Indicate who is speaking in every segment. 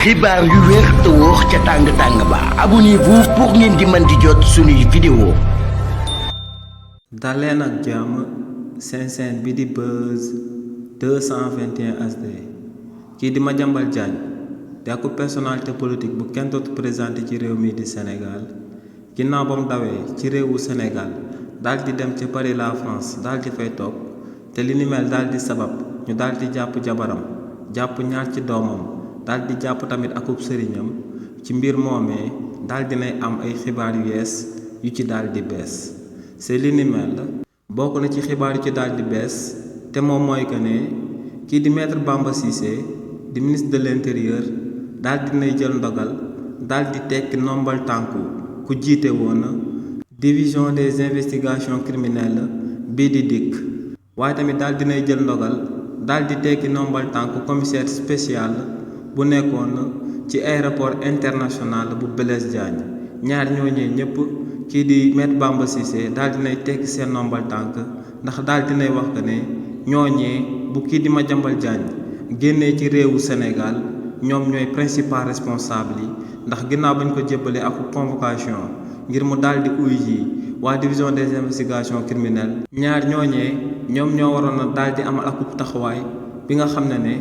Speaker 1: xibaar yu wér te wóor ca tàng ba abonnez-vous pour ngeen di mën di jot suñuy vidéo.
Speaker 2: daleen ak jàmm seen chaîne bi di Buzz 221 HD kii di Madiambal Diagne di ak personnalité politique bu kenn dootu présenté ci réew mi di Sénégal ginnaaw ba mu dawee ci réewu Sénégal daal di dem ci Paris la France daal di fay toog te li ni mel daal di sabab ñu daal di jàpp jabaram jàpp ñaar ci doomam daal di jàpp tamit akub sëriñam ci mbir moomee daal dinay am ay xibaar yu yees yu ci daal di bees c'est li ni mel bokk na ci xibaar yu ci daal di bees te moom mooy que ne kii di maître Bamba Cissé di ministre de l'intérieur daal dinay jël ndogal daal di tekki nombal tànku ku jiite woon division des investigations criminelles bii di DIC waaye tamit daal dinay jël ndogal daal di tekki nombal tànku commissaire spécial bu nekkoon ci aéroport international bu Blaise Diagne ñaar ñooñee ñëpp kii di maître Bamba Cissé daal dinay tekki seen nombal tànk ndax daal dinay wax que ne ñooñee bu kii di Madiambal Diagne génnee ci réewu Sénégal ñoom ñooy principal responsable yi ndax ginnaaw bañ ko jébbalee ak convocation ngir mu daal di uy ji waa division des investigations criminelles ñaar ñooñee ñoom ñoo waroon a daal di amal akub taxawaay bi nga xam ne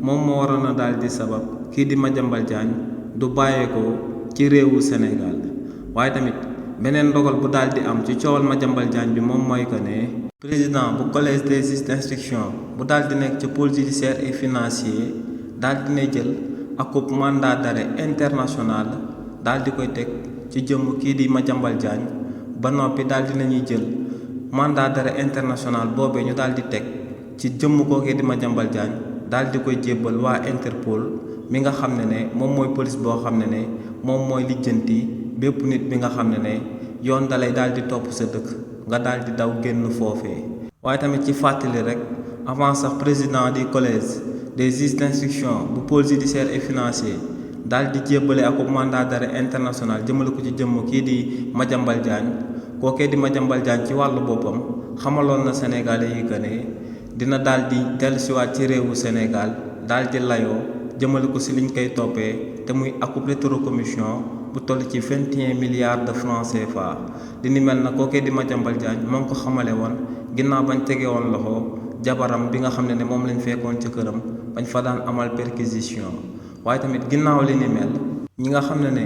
Speaker 2: moom moo waroon a daal di sabab kii di Madiambal Diagne du bàyyeekoo ci réewu Sénégal waaye tamit beneen ndogal bu daal di am ci coowal Madiambal Diagne bi moom mooy que ne président bu collège des juges d'instruction bu daal di nekk ci pôle judiciaire et financier daal dinay jël akub mandat d'arrêt international daal di koy teg ci jëmm kii di Madiambal Diagne ba noppi daal dinañuy jël mandat d'arrêt international boobee ñu daal di teg ci jëmm kookee di Madiambal Diagne daal di koy jébbal waa Interpol mi nga xam ne moom mooy police boo xam ne moom mooy lijjanti bépp nit bi nga xam ne yoon dalay daal di topp sa dëkk nga daal di daw génn foofee. waaye tamit ci fàttali rek avant sax président du collège des juges d'instruction bu pôle judiciaire et financier daal di jébbale ak mandat d'arrêt international jëmale ko ci jëmm kii di Madiambal Diagne kookee di Madiambal Diagne ci wàllu boppam xamaloon na Sénégalais yi que ne dina daal di dellusiwaat ci réewu Sénégal daal di layoo jëmale ko si liñ koy toppee te muy akub rétrocommission bu toll ci 21 milliards de francs CFA li ni mel na kookee di Madiambal Diagne moo ngi ko xamale woon ginnaaw bañ tege woon loxo jabaram bi nga xam ne moom lañ fekkoon ci këram bañ fa daan amal perquisition waaye tamit ginnaaw li ni mel ñi nga xam ne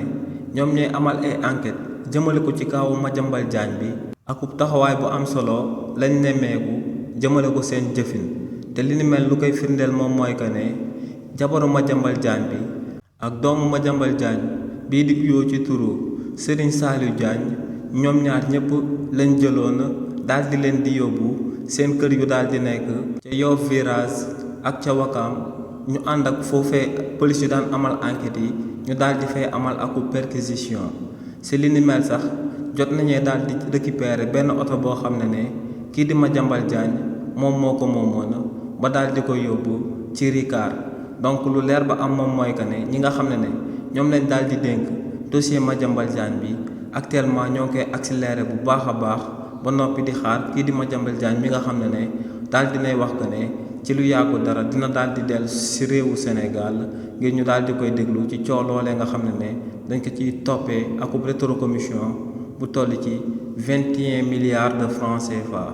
Speaker 2: ñoom ñooy amal ay enquête jëmale ko ci kaawu Madiambal Diagne bi akub taxawaay bu am solo lañ nemmeeku jëmale ko seen jëfin te li ni mel lu koy firndeel moom mooy que ne jabaru Madiambal Diagne bi ak doomu Madiambal Diagne bii di uyoo ci turu Serigne Saliou Diagne ñoom ñaar ñëpp lañ jëloon daal di leen di yóbbu seen kër yu daal di nekk ca Yoff Virage ak ca Wakam ñu ànd ak foofee police yu daan amal enquête yi ñu daal di fay amal aku perquisition si li ni mel sax jot nañee daal di récupérer benn oto boo xam ne kii di Madiambal Diagne moom moo ko moomoon ba daal di ko yóbbu ci Ricard donc lu leer ba am moom mooy que ne ñi nga xam ne ñoom lañ daal di dénk dossier Madiambal Diagne bi actuellement ñoo ngi koy accéléré bu baax a baax ba noppi di xaar kii di Madiambal Diagne mi nga xam ne daal dinay wax que ne ci lu yàggu dara dina daal di dellu si réewu Sénégal ngir ñu daal di koy déglu ci coow loolee nga xam ne dañ ko ciy toppee akub rétrocommission bu toll ci 21 milliards de francs CFA.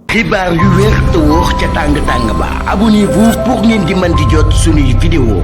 Speaker 1: xibaar yu wér te wóor ca tàng ba abonnez-vous pour ngeen di mën di jot suñuy vidéo.